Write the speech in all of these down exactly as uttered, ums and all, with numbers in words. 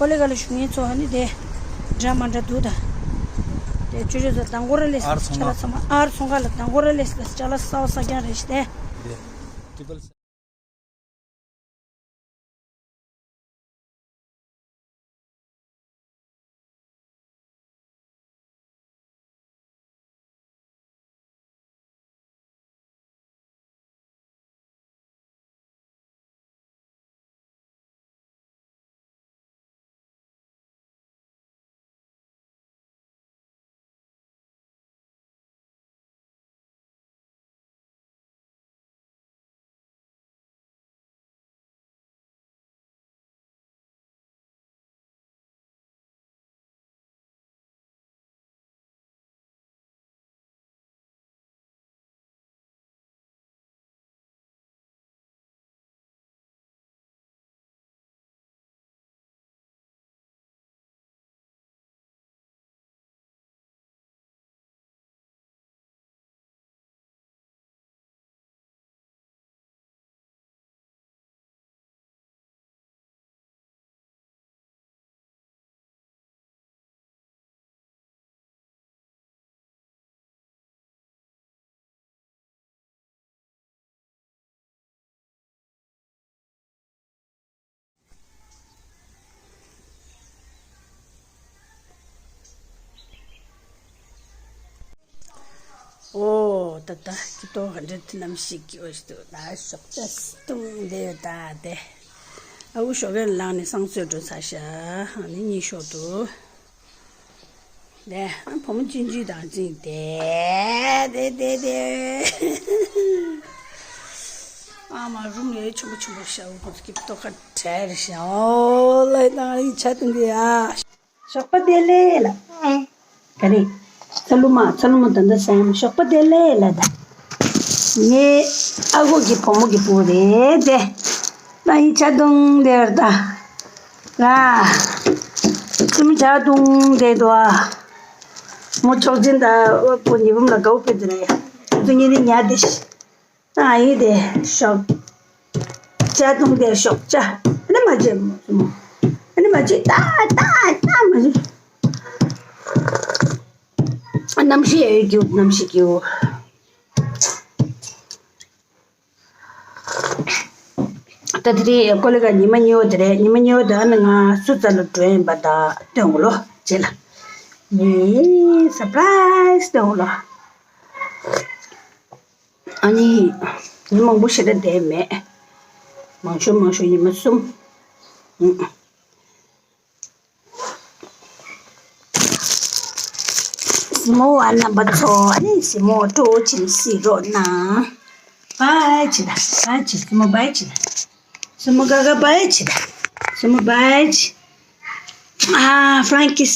ལས་ཀ་ལ་ཞུགས་མཁན་ཚོ་ཨ་ནི་དེ་འདྲ་མ་འདྲ་འདུག་ད། དེ་ཆུ་ཆུ་ཚོ་དང་པོ་ར་ལས་ཨར་ཚོང་ཁ་ལ་ཚང་མ་ཨར་ཚོང་ཁ་ལ་དང་པོ་ར་ལས་ལ་ཅ་ལག་གསར་པ་གསར་རྐྱང་རེད་ཤི་དེ། ཨོ་ད་ད་ཀི་ཏོ་ག་འདྲ་དེ་ནམ་ཞིག་གི་འོ་ཞིག་ཏུ་ད་ཞོགས་ད་སྟོང་དེ་ད་དེ་ཨ་བུ་ཞོགས་ཀས་ལངས་ནས་བསང་གསོལ་འགྲོ་ཚར་ཤག་ཨ་ནི་གཉིད་ཤོར་འདུག་དེ་ཨ་བུ་མོ་ཅིན་ཅི་དང་ཅིན་དེ་དེ་དེ་དེ་ཨ་མ་རུམ་ཡོད་ཆུང་པོ་ཆུང་པོ་ཤག་ཨ་བུ་ཁོ་ཚོ་ཀི་ཏོ་ཁ་བྲལ་ཤག་ཨོ་ལའི་ད་ང་ཡི་ཆ་དེ་འདི་ཨ། ཞོགས་པ་བདེ་ལེགས་ལ། ག་རེ། ཚ་ལུ་མ་ཚ་ལུ་མ་ད་ལྟ་སེམས་ཞོགས་པ་བདེ་ལེགས་ལ་ད། ངའི་ཨ་ཁུ་གི་བུ་མོ་གི་བུ་རེད་དེ། ད་ཡི་ཆ་དུང་དེར་ད། ལ། ཙུམ་ཆ་དུང་དེ་དོ་ཨ། མོ་ཆོག་ཅིན་ད་ཨོ་པོ་ཉི་བུམ་ལ་དགའ་བོ་ཕེབས་དེ་རེད། ཙུ་ཉི་རི་ཉ་དེ་ཤི། ཨ་ཡི་དེ་ཤོག་ཅ་དུང་དེ་ཤོག་ཅ། ཨ་ནི་མ་བྱེད་མོ། ཨ་ནི་མ་བྱེད་ཏ་ཏ་ཏ་མ་བྱེད། གནམ་གཤིས་ཡོད་རྒྱུ་གནམ་གཤིས་རྒྱུ། ད་དེ་རིང་ཀོ་ལི་ག་ཉི་མ་གཉིས་པ་དེ་རེད། ཉི་མ་གཉིས་པ་དེ་ཨ་ནི་ང་སུ་རྩ་ལ་འགྲོ་ཡིན་པ་ད་སྟོན་གོ་ལོ་རྗེས་ལ། ཡེ་སར་པ་རའི་སི་སྟོན་གོ་ལོ། ཨ་ནི། ཉི་མ་མང་པོ་ཞེ་དྲག་བསྡད་མེད། མང་ཤོས་མང་ཤོས་ཉི་མ་གསུམ། ཨུ། གཟིགས་མོ་བ་རྣམ་པ་ཚོ་ཨ་ནི་གཟིགས་མོ་སྤྲོ་བོ་ཆེན་གཟིགས་རོགས་གནང་། བའི་ཆི་ད་བའི་ཆི་གཟིགས་མོ་བའི་ཆི་ད། གཟིགས་མོ་ག་ག་བའི་ཆི་ད། གཟིགས་མོ་བའི་ཆི། ཨ་ཧྥ་རན་ཀིས།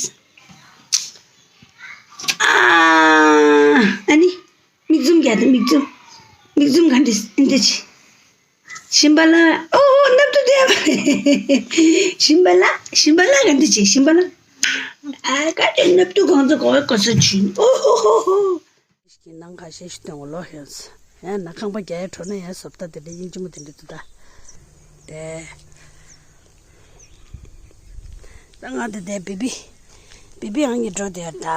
ཨ། ཨ་ནི། མིག་འཛུམ་རྒྱག་དང་མིག་འཛུམ། མིག་འཛུམ་ག་འདྲ་འདྲ་ཅི། ཞིམ་པ་ལ། ཨོ་ཨོ་སྣབས་དུ་བསྡད་པ་རེད། ཞིམ་པ་ལ་ཞིམ་པ་ལ་ག་འདྲ་ཅི་ཞིམ་པ་ལ། ཨ་ག་འདྲ་སྣབས་དུ་གང་ཚ་གོ་གོ་ས་ཆུན་ཨོ་ཧོ་ཧོ་ཧོ། ཀྱི་ནང་ཁ་ཤས་ཤིག་སྟོན་གོ་ལོ་ཧེ། ཡང་ན་ཁང་པ་རྒྱ་ཡ་གྲོ་ན་ཡང་བཟོ་ལྟ་དེ་འདྲ་དབྱིན་ཇི་མོ་དེ་འདྲ་འདུག་ད། དེ། ད་ང་དེ་དེ་བི་བི། བི་བི་ཨང་གཉིས་འགྲོ་དེ་ད།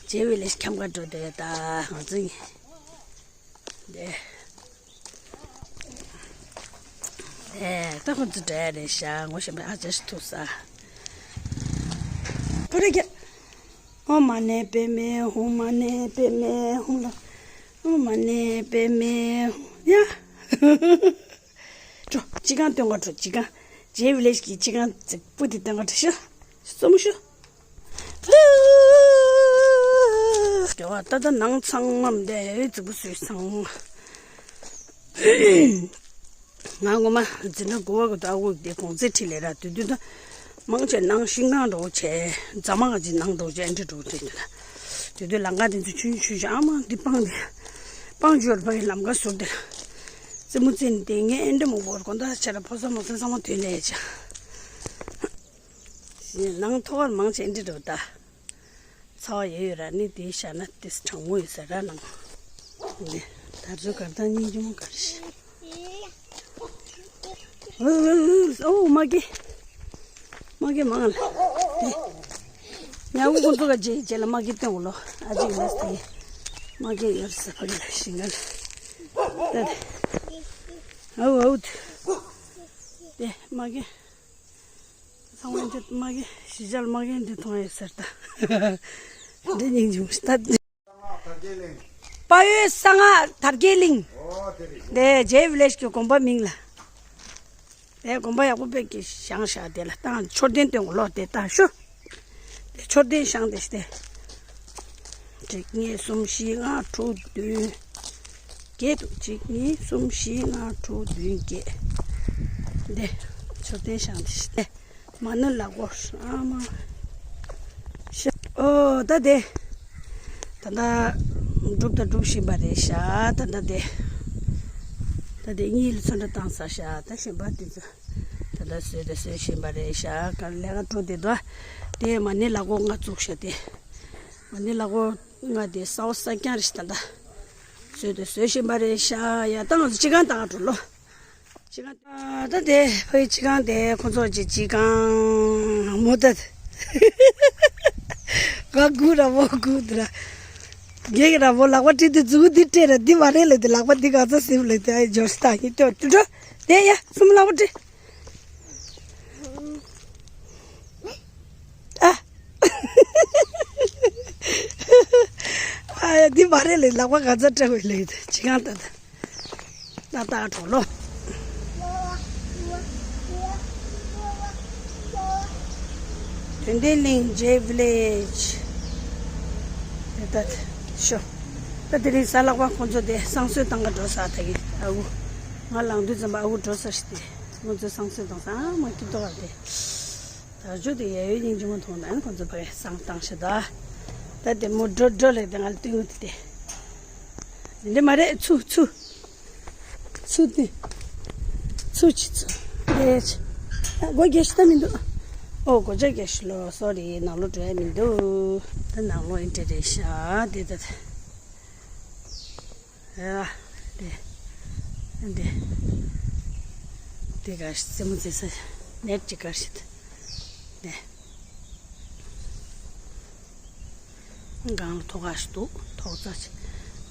ཇེ་བི་ལེ་ཇི་ཁྱམས་ཁ་འགྲོ་དེ་ད་ང་ཚོ་གཉིས། དེ། དེ་ད་ཁོ་ཚོ་འདྲ་རེད་ཤག་ངོ་ཤེས་པའི་ཨ་ཅག་ཞིག་ཐུག་ས། ཁོ་རེ་རྒྱ། ཨོཾ་མ་ཎི་པདྨེ་ཧཱུྃ། མ་ཎི་པདྨེ་ཧཱུྃ་ལ། ཨོཾ་མ་ཎི་པདྨེ་ཧཱུྃ་ཡ། འགྲོ་སྤྱི་ཁང་སྟོན་ག་འགྲོ་སྤྱི་ཁང་། ཇེ་བི་ལེ་ཇི་གི་སྤྱི་ཁང་རྫིག་པོ་དེ་སྟོན་ག་འགྲོ་ཤོག་རྩེད་མོ་ཤོག་རེ་བ་ད་ལྟ་ནང་ཚང་མ་འདི་རྫིག་པོ་བཟོས་ཚང་མ། ང་ངོ་མ་འཛིན་གྲྭ་དགུ་པ་གི་ད་འོ་དེ་གོང་ཚད་ཁྲིད་ལས་ར་དུས་དུས་ད་མང་ཆེ་ནང་ཤིང་ནང་འགྲོ་བྱས་རྫ་མ་ག་ཅིག་ནང་འགྲོ་བྱས་འདྲི་འགྲོ་དེ་དུས་དུས་ལམ་ཁ་དེ་ཚོ་ཆུན་ཆུན་ཞིག་ཨ་མ་འདི་སྤང་དེ་སྤང་ཆུ་ཡོད་པ་ཡི་ལམ་ཁ་ཟུར་དེ་རྩེད་མོ་རྩེ་ནས་དེ་ངས་འདྲི་མོ་བོར་གོ་ད་ཆ་ར་ཕོ་སོ་མོ་སོ་ཚང་མ་དོན་ལས་བྱ་ནང་ཐོག་མང་ཆེ་འདྲི་འགྲོ་ད། ཚ་བ་ཡོད་ཡོད་ར་ནི་དེའི་ཤ་ན་ཏིས་གྲང་མོ་ཡོད་ས་ར་ནང་། ནི་དར་ཚོ་གར་དང་སྙིང་རྗེ་མོ་གར་ཤི། ཨོ་མ་གི། མ་གི་མང་ལ། དེ། ཉ་གུ་ཁོང་ཚོ་ག་རྗེས་རྗེས་ལ་མ་གི་སྟོན་གོ་ལོ། ཨ་ཅིག་ལས་དེ། མ་གི་ཡོད་ས་ཕ་གི་ལ་ཤིང་ག་ལ། ད་དེ། ཨའུ་ཨའུ་དེ། དེ་མ་གི། ཚང་མ་འདི་མ་གི་ཞི་ཅལ་མ་གི་འདི་མཐོང་ཡོད་ཟེར་ད། འདི་སྙིང་རྗེ་མོ་ཞིག་ད། དཔལ་ཡུལ་གསང་སྔགས་དར་རྒྱས་གླིང་། འདི་ཇེ་ཝི་ལེཇ་གི་དགོན་པ་མིང་ལ། དེ་དགོན་པ་ཡག་པོ་དཔེ་གི་བཞེངས་བཞག་དེ་ལ་བཏང་མཆོད་རྟེན་སྟོན་གོ་ལོ་དེ་བཏང་ཤོ། དེ་མཆོད་རྟེན་བཞེངས་དེ་ཤི་དེ། གཅིག་གཉིས་གསུམ་བཞི་ལྔ་དྲུག་བདུན། བརྒྱད་འདུག་གཅིག་གཉིས་གསུམ་བཞི་ལྔ་དྲུག་བདུན་བརྒྱད། འདི་མཆོད་རྟེན་བཞེངས་དེ་ཤི་དེ། མ་ཎི་ལག་མགོ་ཨ་མ། ཤ་ཨོ་ད་དེ། ད་ལྟ་སྒྲུབ་དང་སྒྲུབ་བཞིན་པ་རེད་ཤག་ད་ལྟ་དེ། ད་དེ་གཉིད་ལ་ཚོན་ཁྲ་བཏང་ཚར་ཤག་ད་གཞན་པ་དེ་ཚོ། ད་ལྟ་བཟོས་དང་བཟོས་བཞིན་པ་རེད་ཤག་ག་ལས་ཀ་འགྲོ་བསྡད་འདུག་དེ་མ་ཎི་ལག་མགོ་ལྔ་བཙུགས་ཤག་དེ། མ་ཎི་ལག་མགོ་ལྔ་དེ་གསལ་པོ་གསལ་རྐྱང་རེད་ཤག་ད་ལྟ། བཟོས་དང་བཟོས་བཞིན་པ་རེད་ཤག་ཡ་ད་ང་ཚོ་སྤྱི་ཁང་དང་འགྲོ་ལོ། སྤྱི་ཁང་། ཨ་ད་དེ་ཕ་གི་སྤྱི་ཁང་དེ་ཁོ་ཚོ་གི་སྤྱི་ཁང་མོ་ད། ག་གུ་ར་བོ་གུ་དུ་ར། རྒན་གྱི་ར་བོ་ལག་པ་བྲིས་ཏེ་མཛུ་གུ་འདི་སྤྲད་ར་འདི་མ་རེད་ལབ་དེ་ལག་པ་འདི་ག་ཚོད་ཟིན་ལབ་དེ་ཨ་འབྱོར་སྟངས་ཡིན་ཏོ་ཏུ་ཏུ་དེ་ཡ་སུམ་ལག་པ་བྲིས། ཨ། ཨ་ཡ་འདི་མ་རེད་ལབ་ལག་པ་ག་ཚོད་སྤྲད་དགོས་ལབ་དེ་སྤྱི་ཁང་ད་ད། ཏག་ཏག་འགྲོ་ལོ། དོན་ལྡན་གླིང་ཇེ་ཝི་ལེཇ། དེ་ད་ཤོ། ད་དེ་རིང་གཟའ་ལྷག་པ་ཁོང་ཚོ་དེ་བསང་གསོལ་བཏང་ག་འགྲོ་ས་ད་གི་ཨ་ཁུ། ང་ལངས་དུས་ཙམ་པ་ཨ་ཁུ་འགྲོ་ས་ཞིག་དེ། ཁོང་ཚོ་བསང་གསོལ་བཏང་ས་ཨ་མ་སྐྱིད་ཏོ་བ་དེ། དར་ལྕོག་དེ་ཡ་ཡོད་སྙིང་རྗེ་མོ་མཐོང་ན་ཁོང་ཚོ་ཕ་གི་བསང་བཏང་ཤག་ད། ད་དེ་མོ་འགྲོ་འགྲོ་ལེ་དེ་ང་ལ་སྟོན་གི་དེ། འདི་མ་རེད་ཚུ་ཚུ། ཚུ་དེ། ཚུ་ཅི་ཚུ། དེ་ཅི། ཨ་སྒོ་རྒྱག་ཤི་ད་མི་འདུག་ཨོ་སྒོ་ལྕགས་རྒྱག་ཤི་ལོ་སོ་རི་ནང་ལོགས་འགྲོ་ཡ་མི་འདུག་ད་ནང་ལོགས་ཨེ་འདྲ་རེད་ཤག་དེ་ད། ཨ་དེ། དེ། དེ་ག་རྩེད་མོ་རྩེ་ས་ནེཊ་ཅིག་ག་ཤི་ད། དེ། སྒང་ལ་ཐོག་ཁ་ཞིག་འདུག་ཐོག་རྩ་ཆེ།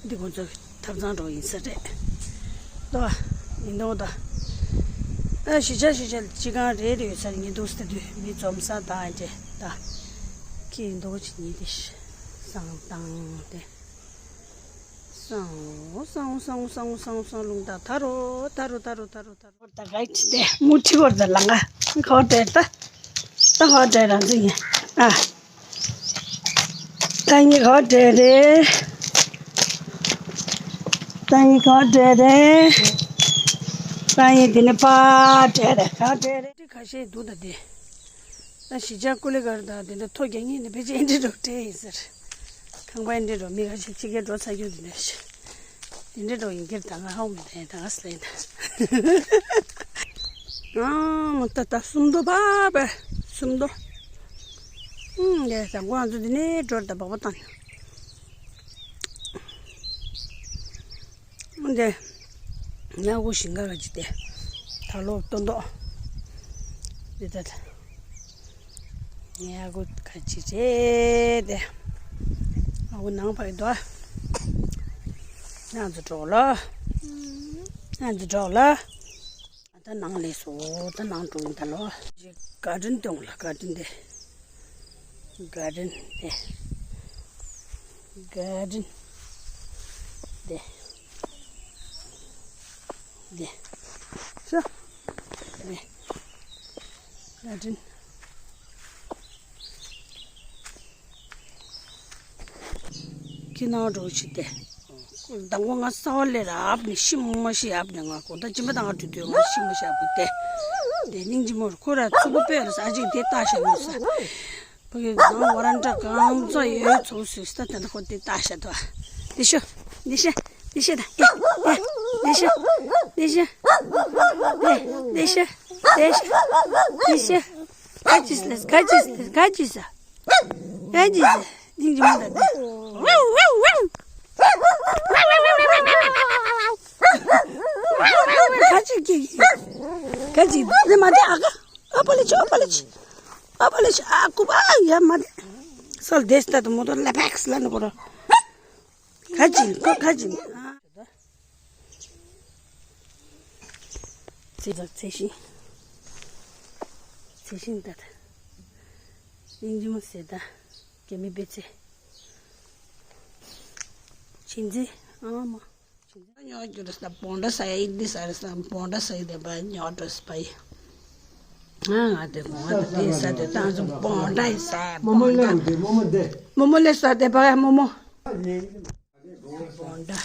འདི་ཁོང་ཚོ་ཐབ་ཚང་འགྲོ་ཡིན་ས་རེད། ལྟོས་ཡིན་འདུག་ད། ཨ་གཞིས་ཆགས་གཞིས་ཆགས་སྤྱི་ཁང་རེ་རེ་ཡོད་ས་རེད་ཉི་འདུག་ས་དུས་མི་འཛོམས་ས་དང་འདྲེ་ད། ཁྱི་ཡིན་འདུག་ཅི་ཉི་དེ་ཤི་སང་བཏང་སྟེ། སང་སང་སང་སང་སང་སང་ལུང་ད་ད་རོ་ད་རོ་ད་རོ་ད་རོ་ད་རོ། ད་ག་ཅི་དེ་མུ་ཁྲི་བོར་ད་ལང་ག་ཁོ་དེ་ད། ད་ཁོ་དེ་རང་ཚིག་ཡིན་ཨ། ད་ཉི་ཁོ་དེ་རེད། ད་ཉི་ཁོ་དེ་རེད། ད་ཉི་དེ་ནི་པ་དེ་རེད་ཁ་དེ་རེད། ཁ་ཤས་འདུག་ད་དེ། ད་གཞིས་ཆགས་ཀུ་ལི་གར་དང་དེ་འདྲ་ཐོ་རྒྱག་ངེས་ནི་ཕལ་ཆེར་འདི་འགྲོ་བྲེལ་ཡིན་ཟེར། ཁང་པ་འདི་འགྲོ་མི་ཁ་ཤས་ཕྱི་རྒྱལ་འགྲོ་ཚར་རྒྱུ་དེ་འདྲ་ཞིག་དེ་འདྲ་འགྲོ་ཡིན་གྱི་རེད་ད་ང་ཧ་གོ་མི་ཐེན་ད་ང་སི་ལེན་ད། ཨང་ད་ད་སུམ་མདོ་པ་པ་སུམ་མདོ། ཨང་ལས་ད་ང་ཚོ་འདི་ནས་འགྲོ་ད་སྦག་པ་བཏང་། འདི། ཉ་གུ་ཞིང་ཁ་ག་ཅི་སྟེ། ད་ལོ་སྟོན་ཏོ། འདི་ད། ཉ་གུ་ག་ཅི་རེད་དེ། ཨ་གུ་ནང་ཕ་གི་དོ། ང་ཚོ་འགྲོ་ལ། ང་ཚོ་འགྲོ་ལ། ད་ནང་ལས་སོ་ད་ནང་འགྲོ་ཡིན་ད་ལོ། ག་ཏྲིན་སྟོན་ལ་ག་ཏྲིན་དེ། ག་ཏྲིན་དེ། ག་ཏྲིན་དེ། དེ། ཤ། དེ། ག་ཏྲིན། ཁྱི་ནང་འགྲོ་ཆི་སྟེ། མདང་དགོང་ང་གསར་པ་ལས་ར་ཨབ་ནས་ཤི་མ་ཤི་ཨབ་ནས་ང་དགོང་ད་སྦྱིན་པ་བཏང་ག་འགྲོ་དུས་ང་ཤི་མ་ཤི་ཨབ་སྟེ། དེ་སྙིང་རྗེ་མོར་ཁོ་ར་ཚུགས་པོ་པས་ར་ས་ཅིག་དེ་ལྟ་ཤ་ཡོད་ས། ཕ་གི་ང་ཝ་རན་ཏྲ་གང་ཙོ་ཡོད་ཚོ་སུས་ད་ད་ད་ཁོ་དེ་ལྟ་ཤ་དོ། དེ་ཤོ། དེ་ཤ། དེ་ཤ་ད། དེ་ཤ། དེ་ཤ། དེ་ཤ། དེ་ཤ། དེ་ཤ། ག་ཅི་སི་ལེ་ག་ཅི་སི་ལེ་ག་ཅི་ས། ཨ་ཅི་ཟེར། སྙིང་རྗེ་མོ་ད་དེ། ག་ཅི་སྐྱེ་གི། ག་ཅི་དེ་མ་དེ་ཨ་ཀ་ཨ་པ་ལི་ཆོ་ཨ་པ་ལི་ཆོ། ཨ་བ་ལེ་ཤ་ཨ་ཀུ་བ་ཡ་མ་དེ། སལ་དེ་སྟ་དུ་མོ་དོ་ལ་བེག་སི་ལ་ནི་པོ་ར། ཁ་ཅིན་ཁ་ཁ་ཅིན། ཚེ་ཟག་ཚེ་ཤིང་། ཚེ་ཤིང་ད་ད། སྙིང་རྗེ་མོ་ཟེར་ད། རྒྱ་མི་པེ་ཚེ། ཆིན་ཚེ་ཨ་མ། ཉོ་རྒྱུ་རེད་ས་བོང་འདྲ་ས་ཡ་ཨིན་དི་ས་རེད་ས་བོང་འདྲ་ས་ཡི་དེ་པ་ཉོ་འགྲོ་ས་པ་ཡི། ང་ང་དེ་གོང་ང་དེ་དེ་ས་དེ་ཏང་ཙུ་བོང་འདྲ་ཡི་ས་བོང་འདྲ། མོ་མོ་ལེ་ས་དེ་པ་ཡ་མོ་མོ། བོང་འདྲ།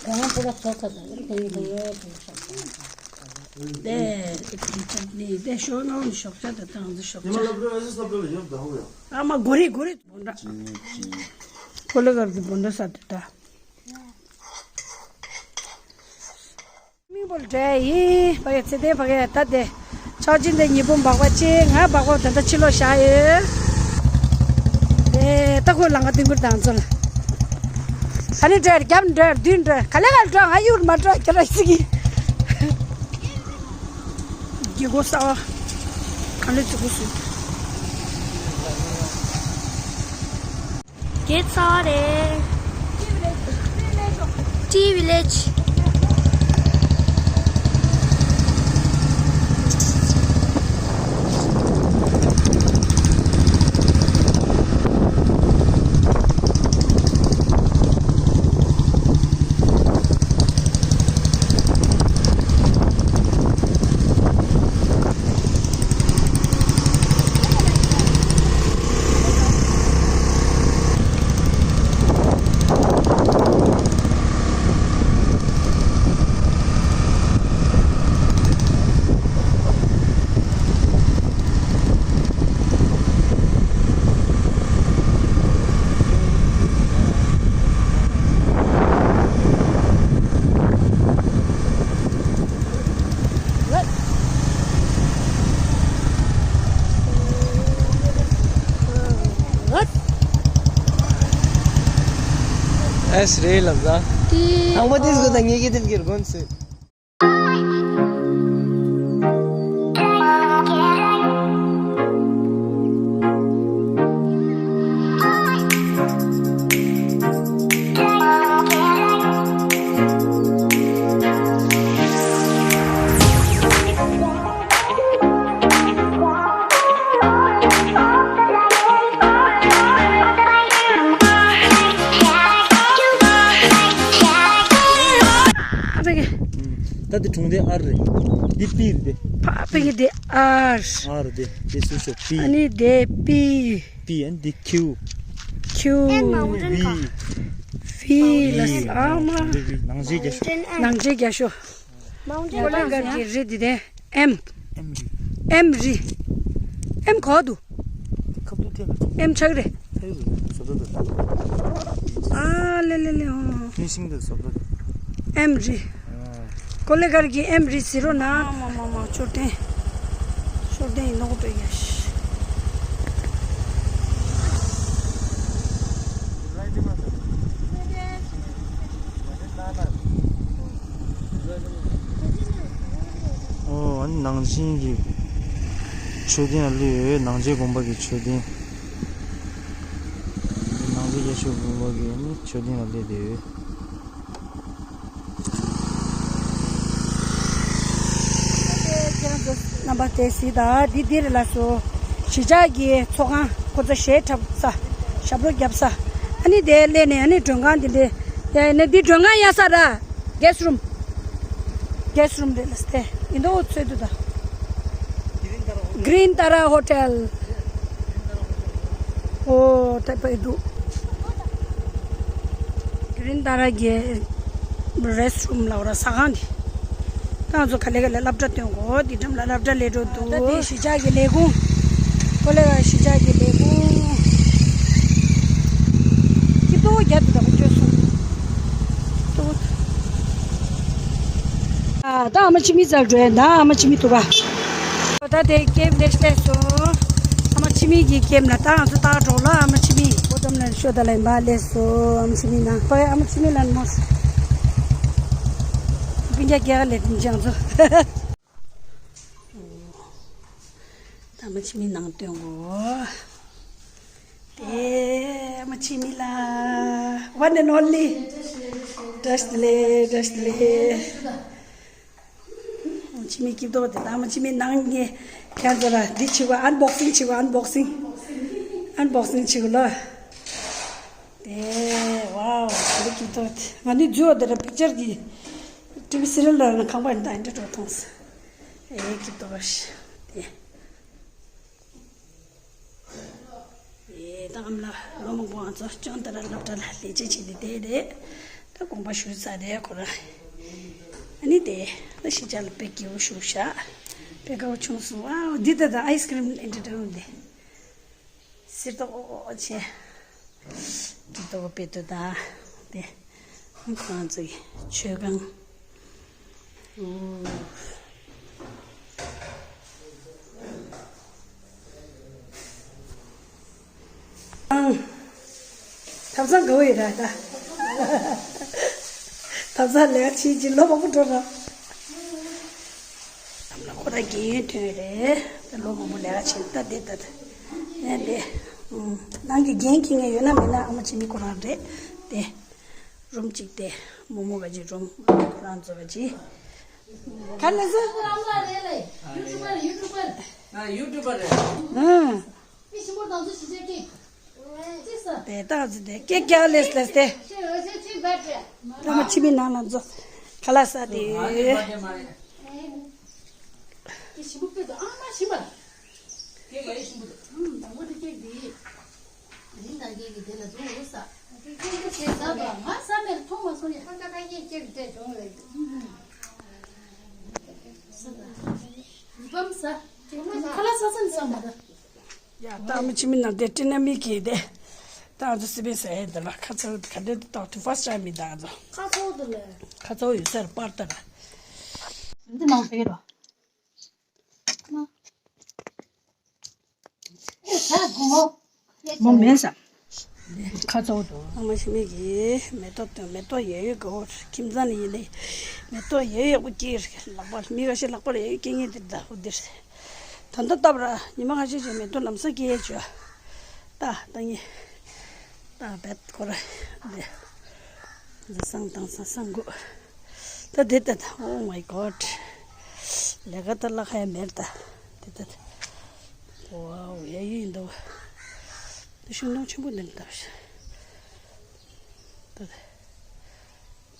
ཁོང་པོ་ལ་ཚོགས་ཁ་དང་ཁོང་གི་ཡོད་དེ་ཤོག་ཆ་ནི་དེ་ཤོག་ནང་ནི་ཤོག་ཆ་དེ་ཏང་ཙུ་ཤོག་ཆ། ཨ་མ་གོ་རེ་གོ་རེ་བོང་འདྲ། ཀོ་ལེ་གར་གི་བོང་འདྲ་ས་དེ་ད། མིང་པོ་འདྲ་ཡིན་ཕ་གི་ཚེ་ཏན་ཕ་གི་ད་དེ། ཆག་ཅིན་དེ་ཉི་པོ་འབག་པ་ཅེ་ང་འབག་པ་ད་ལྟ་ཕྱི་ལོགས་བཞག་ཡོད། དེ་ད་ཁོས་ལང་ཀ་ཏིང་གུར་དང་ཚོ་ལ། ཨ་ནི་འདྲ་རྒྱབ་འདྲ་མདུན་འདྲ་ག་ལེ་ག་ལེ་འགྲོ་ང་ཡུར་མ་འགྲོ་ཁྱེད་རང་ཤི་གི། རྒྱལ་སྒོ་གསར་བ་ག་ལེ་བཙུགས་སོང་། རྒྱལ་ཚ་བ་རེད། Tea Village. ཨེས་རེད་ལབ་ད། ཏི། ཨང་མ་ཏིས་གོ་ད་ངེད་ཀྱི་དེབ་ཀྱི་དགོན་ཚུད། ད་དེ་གྲོང་སྡེ་ཨར་རེད། འདི་པི་རེད་དེ། ཕ་ཕ་གི་དེ་ཨར། ཨར་དེ་དེ་སུ་ཤོག་པི། ཨ་ནི་དེ་པི། པི་ཨན་འདི་ཁྱུ། ཁྱུ། ཨེན་མ་འོང་ཏན་ཁ། ཝི། ཝི་ལ་ས་མ། འདི་ཝི་ནང་རྗེས་རྒྱ་ཤོག་ནང་རྗེས་རྒྱ་ཤོག་མ་འོང་ཏན་ཁ། ཀོ་ལེ་གར་གྱི་རི་འདི་དེ། ཨེམ། ཨེམ་རི། ཨེམ་རི། ཨེམ་གོ་དུ། ཁབ་ཏུ་ཐེག་ཨེམ་ཆག་རེ། ཐེག་རེ་ཟོ་ད་ད། ཨ་ལེ་ལེ་ལེ་ཨོ། ནི་ཤིང་དུ་ཟོ་ད་ད། ཨེམ་རི། ཨ། ཀོ་ལེ་གར་གྱི་ཨེམ་རི་ཟེར་རོ་ན། མ་མ་མ་མ་མཆོད་རྟེན། མཆོད་རྟེན་ཡིན་ནོ་འགྲོ་ཡ་ཤི། ཨོ། ཨ་ནི་ནང་ཆེན་གྱི་མཆོད་རྟེན་ལ་སླེབས་ཡོད། ནང་ཆེན་དགོན་པ་གི་མཆོད་རྟེན། ནང་ཆེན་རྒྱ་ཤོག་དགོན་པ་གི་ཨ་ནི་མཆོད་རྟེན་ལ་སླེབས་བསྡད་ཡོད། ཁྱེད་རང་ཚོ་རྣམ་པ་དེ་གཟིགས་དང་། འདི་འདིར་ལ་སོ། གཞིས་ཆགས་ཀྱི་ཚོགས་ཁང་ཁོ་ཚོ་གཞས་འཁྲབ་ས། ཞབས་བྲོ་རྒྱབ་ས། ཨ་ནི་དེ་སླེབས་ནས་ཨ་ནི་མགྲོན་ཁང་འདི་འདྲ། ཡ་ནི་འདི་མགྲོན་ཁང་ཡ་ས་ར། གེ་སི་རུམ། གེ་སི་རུམ་རེད་ལ་སྟེ། ཡིན་དོ་ཚོད་དུ་ད། གྷི་རིན་ཏཱ་ར་ཧོ་ཊེལ། ཨོ་ད་པའི་འདུག་གྷི་རིན་ཏཱ་ར་གི་རེ་སི་ཊི་རུམ་ལ་འོ་ར་ས་ཁང་འདི། ད་ང་ཚོ་ག་ལེ་ག་ལེ་སློབ་གྲྭ་སྟོན་གོ་འདི་འགྲམ་ལ་སློབ་གྲྭ་ལས་འགྲོ་འདུག་ད་དེ་གཞིས་ཆགས་ཀྱི་ལས་ཁུངས། ཀོ་ལེ་གཞིས་ཆགས་ཀྱི་ལས་ཁུངས། ཁྱི་ཏོ་རྒྱ་དུ་དག་བཅོས་སོང་། ཏོ། ཨ་ད་ཨ་མ་ཆི་མི་ཙལ་འགྲོ་ཡ། ད་ཨ་མ་ཆི་མི་འདུག་ག་ད་དེ་ཀེམ་ལེ་ཤ་སོ། ཨ་མ་ཆི་མི་གི་ཀེམ་ལ་ད་ང་ཚོ་ཏག་འགྲོ་ལ་ཨ་མ་ཆི་མི། པོ་ཏམ་ལ་ཤོ་ད་ལ་ཡིན་པ་ལེ་སོ། ཨ་མ་ཆི་མི་ན་པ་ཨ་མ་ཆི་མི་ལ་མོ། སྤུན་ཀྱག་རྒྱ་ག་ལེ་དིན་ཅང་ཚོ། ཨ་མ་འཆི་མེད་ནང་སྟོན་གོ། དེ་ཨ་མ་འཆི་མེད་ལ། One and only. བཀྲ་ཤིས་བདེ་ལེགས། བཀྲ་ཤིས་བདེ་ལེགས། ཨ་མ་འཆི་མེད་སྐྱིད་ཏོག་དེ་དང་། ཨ་མ་འཆི་མེད་ནང་ངས་ཁྱེད་ཚོ་ལ་འདི་བྱེད་གོ། ཨན་བོག་སིང་བྱེད་གོ། ཨན་བོག་སིང་། ཨན་བོག་སིང་བྱེད་གོ་ལ། དེ་ཝའོ། དེ་སྐྱིད་ཏོག་དེ། ང་ནི་ཇོ་དེ་ར་པིག་ཅར་གྱི་ཊི་ཝི་སི་རི་ཡལ་ལ་ཁང་པ་ཡིན་ད་འདྲ་འགྲོ་མཐོང་སོང་། ཨེ་སྐྱིད་ཏོག་ཞིག་དེ། ཨེ་ད་ཨ་མ་ལགས་ལོ་མང་པོ་ང་ཚོ་ཅང་ཏ་ར་སློབ་གྲྭ་ལ་ལས་བྱེད་བྱས་ཏེ་བསྡད་རེད། ད་དགོངས་པ་ཞུས་ཚར་རེད་ཁོ་རང་། ཨ་ནི་དེ་ད་གཞིས་ཆགས་ལ་དཔེ་སྐྱིད་པོ་བཞུགས་ཤག་དཔེ་དགའ་པོ་བྱུང་སོང་། ཝའོ། འདི་ད་ད་ཨའི་སི་ཀི་རིམ་ཨེན་ཊར་ཊེན་མེན་ཊི་དེ། སིར་ཏོག་ཨོ་ཨོ་ཆེ། འདི་ཏོག་པེ་ཏོ་ད། དེ་ཁོང་ཚོའི་མཆོད་ཁང་། ཨོ། ཨང་། ཐབ་ཚང་དགའ་བོ་ཡོད་ར་ད། ཐབ་ཚང་ལས་ཀ་བྱེད་ཀྱི་ལོ་མང་པོ་འགྲོ་ར། ཨ་མ་ལགས་ཁོ་རང་རྒན་ཡོལ་ཐོན་རེད། ད་ལོ་མང་པོ་ལས་ཀ་བྱེད། ད་དེ་ད་ད་ཡ་དེ། ཨུམ། ནང་གི་རྒན་ཁྱེད་ངས་ཡོད་ན་མེད་ན་ཨ་མ་འཆི་མེད་ཁོ་རང་རེད་དེ། རུམ་གཅིག་དེ་མོག་མོག་ག་ཅིག་རུམ་ཁོ་རང་ཚོ་ག་ཅིག་ག་ལ་ཟེར། ཡུ་ཊུབ་པར་ཡུ་ཊུབ་པར། ང་ཡུ་ཊུབ་པར་རེད། ཨང་། དེ་ལྟ་ཟེར་ཏེ་སྐད་རྒྱག་ལེས་ལེས་ཏེ། ཨ་མ་འཆི་མེད་ནང་ལ་འཛུལ། ཁ་ལག་ཟ་དེ། ཁ་ལག་ཟ་ས་ནི་ཟ་མ་ད། ཡ་ད་ཨ་མ་འཆི་མེད་ནང་དེ་ཊི་ན་མི་གི་དེ། ད་ང་ཚོ་སི་པན་ཟེར་ཡས་དེ་ལ་ཁ་ཚ་ག་དེ་དེ་ཏོག་ཏུ་ཕར་སི་ཊི་ཊའིམ་མི་ད་ང་ཚོ། ཁ་ཚ་དེ་ལ། ཁ་ཚ་ཡོད་སར་པར་ད་ར། འདི་ནང་ཕེ་རོ། ཨེ་ས་གོ། མོ་མེད་ས། ཁ་ཚ་དེ། ཨ་མ་འཆི་མེད་ཀྱི་མེ་ཏོག་དང་མེ་ཏོག་ཡོད་ཡོད་གོ། ཁྱིམ་ཚང་ནས་ཡིན་ནའི་མེ་ཏོག་ཡོད་ཡོད་གོ་སྐྱེས་ལག་པ་མི་ཁ་ཤས་ལག་པར་ཡོད་ཡོད་སྐྱེ་ངེས་དེ་ད་ཧུ་དེ། ད་ལྟ་སྟབས་ར་ཉི་མ་ཁ་ཤས་ཅིག་མེ་ཏོག་ལམ་སང་སྐྱེ་ཡས་བྱོས། ད་ད་ངས་ད་བེད་ཁོ་ར་འདི་འཛི་སང་དང་སང་སང་དགོས། ད་འདི་ད་ད། Oh my God. ལས་ཀ་ད་ལ་ཁ་ཡ་མེད་ད། འདི་ད་ད། ཝའོ་ཡ་ཡིན་འདུག་ད་ཤིང་སྡོང་ཆེན་པོ་འདི་འདྲ་ད། ད་ད།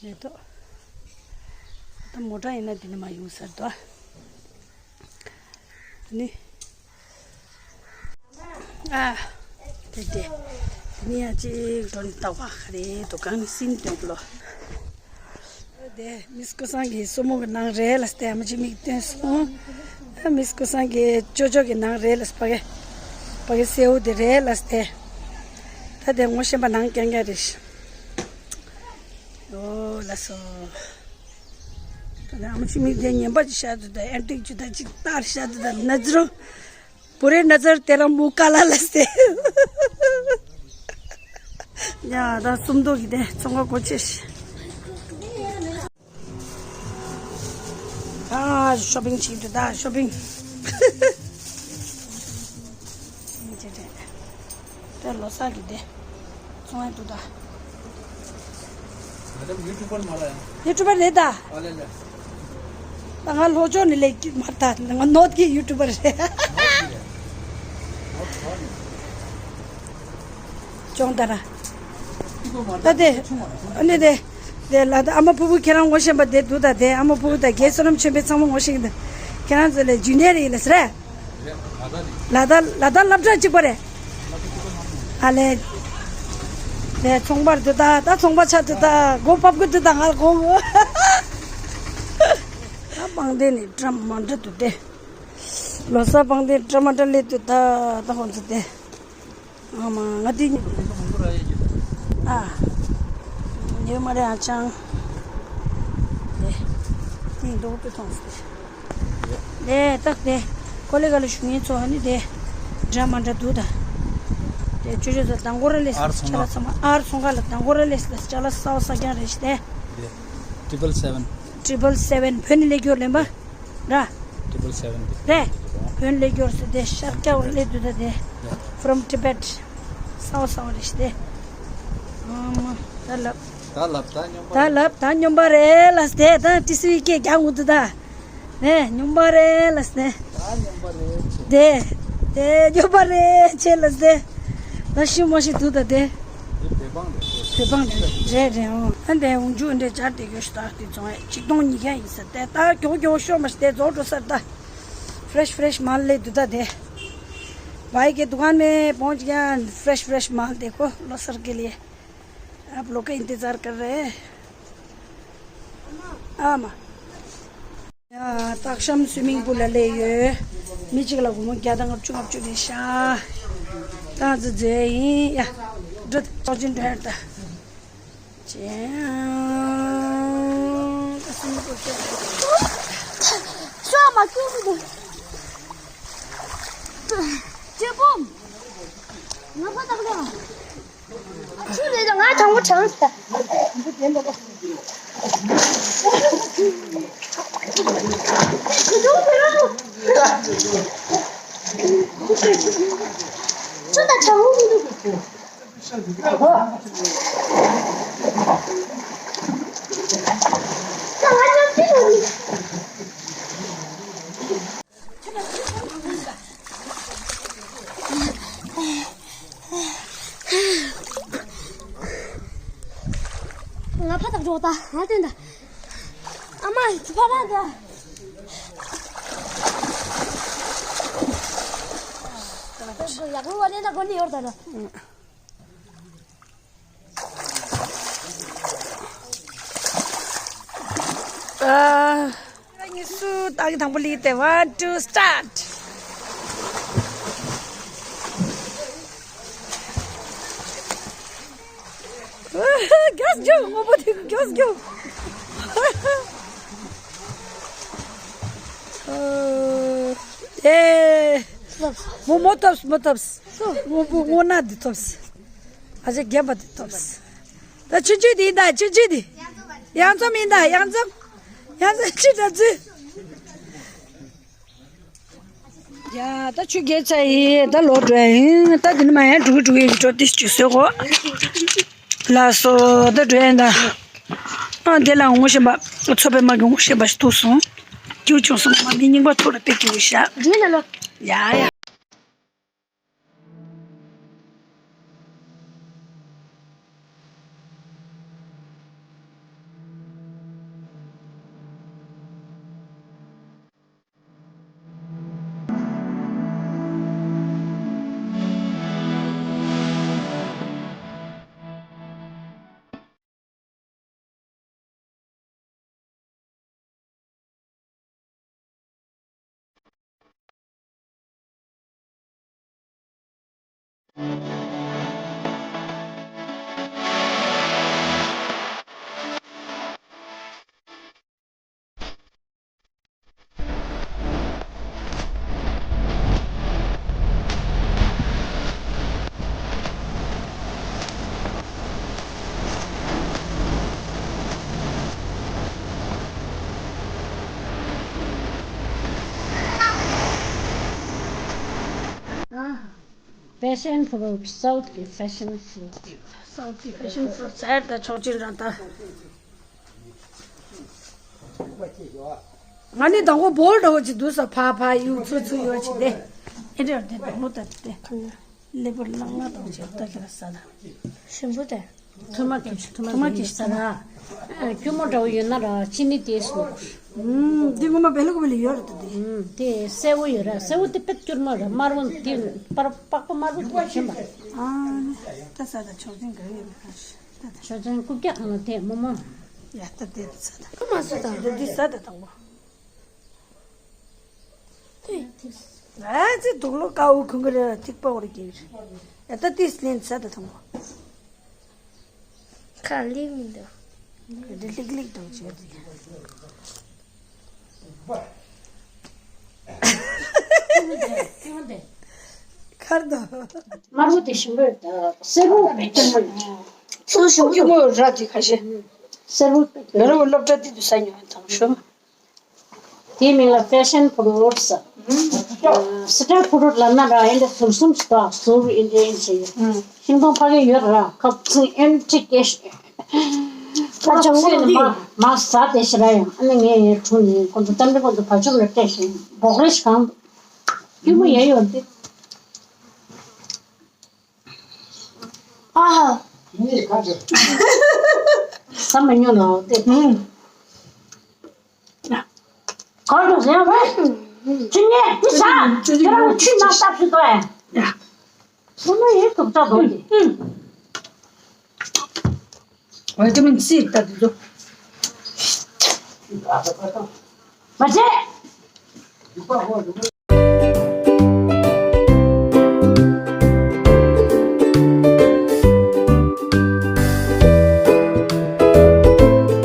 མེ་ཏོག་ད་མོ་ཊ་ཡིན་ན་འདི་ནས་མར་ཡོང་ས་རེད་དོ། ནི། ཨ། དེ་དེ། ནི་ཡ་གཅིག་འགྲོ་ནི་ལྟ་བ་ག་རེ་འདུག་གང་ནི་སིན་འདོད་ལོ། དེ་མིས་ཀུ་སང་གི་སོ་མོ་གི་ནང་རེད་ལ་སྟེ། ཨ་མ་འཆི་མེད་སྟོན་སོང་། ཨ་མིས་ཀུ་སང་གི་ཅོ་ཅོ་གི་ནང་རེད་ལ་སྤ་གེ། སྤ་གེ་སེའུ་དེ་རེད་ལ་སྟེ། ད་དེ་ངོ་ཤེས་པ་ནང་རྐྱང་རྐྱང་རེད། ཨོ་ལ་སོ། ད་ཨ་མ་འཆི་མེད་དེ་ངན་པ་ཅིག་བཤད་འདུག་ད་ཨན་ཊིག་ཅིག་ད་ཅིག་ལྟར་བཤད་འདུག་ད་ནཛ་རོ། བུ་རེ་ནཛར་དེ་རང་མུ་ཀ་ལ་ལ་སྟེ། ཡ་ད་སུམ་མདོ་གི་དེ་ཚོང་ཁང་སྒོ་ཕྱེ་ཤི། ཨ་ཤོ་པིང་བྱེད་འདུག་ད་ཤོ་པིང་། དེ་ལོ་གསར་གྱི་དེ་བཙོང་ཡ་འདུག་ད། Madam YouTuber མ་རེད། ཡུ་ཊུབ་པར་རེད་ད། ཨ་ལེ་ལེ། ད་ང་ལྷོ་ཕྱོགས་ནས་སླེབས་ཀྱི་མ་རེད་ད། ང་ནོར་ཐི་ཡུ་ཊུབ་པར་རེད། ཅོང་ད་ར། ད་དེ་ཨ་ནི་དེ་དེ་ལ་ད་ཨ་མ་ཕུ་བོ་ཁྱེད་རང་ངོ་ཤེས་པ་དེ་འདུག་ད། དེ་ཨ་མ་ཕུ་བོ་དང་རྒན་བསོད་ནམས་ཆོས་འཕེལ་ཚང་མ་ངོ་ཤེས་ཀྱི་འདུག་ཁྱེད་རང་ཚོ་ལས་ཇུ་ནི་ཡར་ཡིན་ལ་ཟེར། ལ་དྭགས་ལ་དྭགས་སློབ་གྲྭ་གཅིག་པ་རེད། ཨ་ལེ། དེ་ཚོང་པར་འདུག་ད། ད་ཚོང་པ་ཆགས་འདུག་ད། སྒོ་ཕབ་ཀྱི་འདུག་ད་ང་སྒོ། ད་པང་གདན་ནི་འདྲ་མ་འདྲ་འདུག་སྟེ། ལོ་གསར་པང་གདན་འདྲ་མ་འདྲ་སླེབས་འདུག་ད། ད་ཧོན་ཚུ་དེ། ཨ་མ་ང་དེ་ནི། ཨ། ཉེ་མ་རེ་ཨ་ཅང་། དེ། དེ་འདུག་ཏུ་མཐོང་སྟེ། དེ་ཏག་དེ། ཀོ་ལེ་ག་ལ་ཞུ་ངེས་ཚོ་ཧ་ནི་དེ། འདྲ་མ་འདྲ་འདུག་ད། དེ་ཅོ་ཅོ་ཚོ་དང་གོ་ར་ལེས་ཨར་ཚོང་ཁ་ལ་ཚང་མ་ཨར་ཚོང་ཁ་ལ་དང་གོ་ར་ལེས་ལ་ཅ་ལ་སའོ་ས་ཀྱང་རེ་ཤི་དེ། Triple seven. Triple seven བོད་ནི་ལེགས་གྱོར་ལེན་པ། ར། རེད། བོན་ལས་སྐྱོར་ཟེར་དེ་ཤར་སྐྱ་བ་ལས་དུ་ད་དེ། From Tibet། སའོ་སའོ་རེད་ཤི་དེ། ཨམ། ད་ལབ། ད་ལབ་ད་སྙོམས་པ། ད་ལབ་ད་སྙོམས་པ་རེད་ལ་སྟེ། ད་ཏི་སི་བི་སྐད་རྒྱག་འུ་དུ་ད། ནས་སྙོམས་པ་རེད་ལ་སྟེ། ད་སྙོམས་པ་རེད་ཆེ། དེ། དེ་སྙོམས་པ་རེད་ཆེ་ལ་སྟེ། ད་ཤི་མ་ཤི་དུ་ད་དེ། དེ་བོད་འབངས་རེད། བོད་འབངས་རེད་རེད་རེད། ཨོ་ཨ་འདས་འུ་ཇུ་འདྲེ་སྦྱར་དེ་གོ་ཤི་ད་དེ་བཙོང་ཡ་ཆིག་སྟོང་ཉིས་བརྒྱ་ཡིན་ས་དེ། ད་གྱོ་གྱོ་ཤོ་མ་ཤི་དེ་རྫོགས་འགྲོ་སར་ད། Fresh fresh माल ले दूधा दे। भाई के दुकान में पहुंच गया। फ्रेश फ्रेश माल देखो, लो सर के लिए। आप लोग का इंतजार कर रहे हैं। आमा। या, ताकशम स्विमिंग पूल ले ये। मिचिक ला घुमो क्या दंग चुप चुप दिशा। ताज जे या। ड्रत चोजिन ढेर ता। ཅེས། ཤོག་མ་སྐྱོ་མི་འདུག་ཅེ་པོམ། ང་ཕ་ཐག་ལ། ཆུ་ལས་ང་དང་པོ་གྲངས་ཟེར། ཆུ་དང་གྲང་མོ་མི་འདུག་ང་ཕ་ཐག་འགྲོ་ད་ང་སྟོན་ད། ཨ་མ་ཚུ་ཕ་ར་ད། ཡག་པོ་བ་ལེན་ད་གོ་ནི་ཡོར་ད་ལ། ཨ། ཉི་སུ་ཏག་གི་དང་པོ་ལི་ཏེ། One, two, start. རྒྱོགས་རྒྱོགས། སྔོན་པོ་དེ་རྒྱོགས་རྒྱོགས། ཨེ། མོ་མོ་ཐོབས་མོ་ཐོབས། སྔོན་པོ་སྔོ་ནག་འདི་ཐོབས། ཨ་ཅེ་རྒན་པ་འདི་ཐོབས། ད་ཆུང་ཆུང་འདི་ཡིན་ད། ཆུང་ཆུང་འདི། གཡང་འཛོམས་ཡིན་ད། གཡང་འཛོམས། གཡང་འཛོམས་ཆུ་འདྲ་ཚུལ། ཡ། ད་ཆུ་རྒྱས་ཚར་ཡིན། ད་ལོག་འགྲོ་ཡ་ཡིན། ད་འདི་ནས་མར་ཡང་འགྲོ་གི་འགྲོ་གི་ཡིན། འགྲོ་ཏིས་ཅིག་བཟོས་གོ། ལགས་སོ། ད་འགྲོ་ཡ་ཡིན་ད། ཨ་འདི་ལ་ངོ་ཤེས་པ། མཚོ་པདྨ་གི་ངོ་ཤེས་པ་ཞིག་ཐུག་སོང་། སྐྱིད་བྱུང་སོང་། མ་མི་རྙིང་པ་ཐུག་ལ་དཔེ་སྐྱིད་པོ་ཤག་འདི་ན་ལོ། ཡ་ཡ། Passion fruit, South གི་passion fruit. South གི་passion fruit ཟེར་ད་ཆོག་ཅིག་རང་ད། ང་ནི་དང་པོ་བོལ་འདྲ་བོ་ཅིག་འདུག་ས། ཕ་ཕ་ཡུ་ཚུ་ཚུ་ཡོད་ཅིག་དེ། ཨེ་འདྲ་དེ་དང་པོ་ད་དེ། ལེ་བར་ལང་ང་དང་ཅིག་ད་ཁྱེད་ས་ད། ཞིམ་པོ་དེ། ཐུར་མ་གི་ཐུར་མ་གི་ས་ད། ཨ། སྐྱུར་མོ་འདྲ་བོ་ཡོད་ན་ར་ཅི་ནི་དེ་སོ། ཨུམ། འདི་ངོ་མ་བེ་ལུག་བེ་ལུག་ཡོད་རེད་ད་དེ། ཨུམ། དེ་སེར་བོ་ཡོད་ར། སེར་བོ་དེ་དཔེ་སྐྱུར་མོ་ར། དམར་བོ་དེ་པར་པགས་པ་དམར་བོ་དེ་ཞིམ་པ། ཨ། ད་ས་ད་ཆོག་ཅིང་ག་ཡོད་རེད། ཆོས་ཅན་རྐུབ་བཀྱག་གང་ལ་དེ་མོ་མོ། ཡ་ད་དེ་ཚ་ད། ཁ་མ་ཟ་ད། འདི་འདི་ཟ་ད་དང་པོ། ཨ་ཙི་དུག་ལོག་དཀར་པོ་ཁུང་གི་རེ་ཐིག་པ་འོར་གྱི་རེད། ཡ་ད་ཏིས་ལེན་ཟ་ད་དང་པོ། ཁ་ལི་མི་འདུག་འདི་ལིག་ལིག་དང་བྱས་ཏེ། ཁར་དོ། དམར་པོ་དེ་ཞིམ་པོ་རེད། ད་སེར་པོ་དཔེ་སྐྱིད་པོ་རེད། སེར་པོ་སྐྱིད་པོ་ར་དེ་ཁ་ཤས། སེར་པོ་དཔེ་སྐྱིད་པོ། ང་རང་གི་སློབ་གྲྭ་དེ་དུ་ས་ཉོ་བའི་དང་ཤོམ། དེའི་མིང་ལ་ཕེ་ཤན་ཕུ་རུ་ཊི་ཟེར། སི་ཊར་ཕུ་རུ་ཊི་ལབ་ན་ར་ཨེ་འདྲ་ཟུར་གསུམ་ཞིག་འདུག་ཟུར་ཨེ་འདྲ་ཨེ་འདྲ་ཡོད། ཤིང་སྡོང་ཕ་གི་ཡོད་ར་ཁབ་ཚིག་ཨེ་འདྲ་སྐད་ཤེས། ཨ་ཅག་ངོ་ནི་མ་མ་ཟ་དེ་ཤི་ར་ཡང་ཨ་ནི་ངས་ཡར་འཁྲུངས་ནས་ཁོ་ཚོ་གཏམ་དཔེ་ཁོ་ཚོ་བ་ཕྱུགས་ལ་སྤྲད་ཤིང་སྦོག་རེ་ཞིག་གང་འདུག་སྐྱུར་མོ་ཡལ་ཡོད་འདི། ཨ་ཧ། ས་མ་ཉོ་ལོ་དེ། ཨུམ། གོ་འགྲོ་ཟེར་བས། ཁྱི་ངས་འདི་ཟ། ཁྱེད་རང་ཆུ་ནང་སྟབས་སུ་དོ་ཨེ། ཡ། སོ་ན་ཡེ་དུག་ཙག་དོ་དེ། ཨུམ། ཝི་ཊ་མིན་སི་ལྟ་དུས་ཚོ། མ་བྱེད།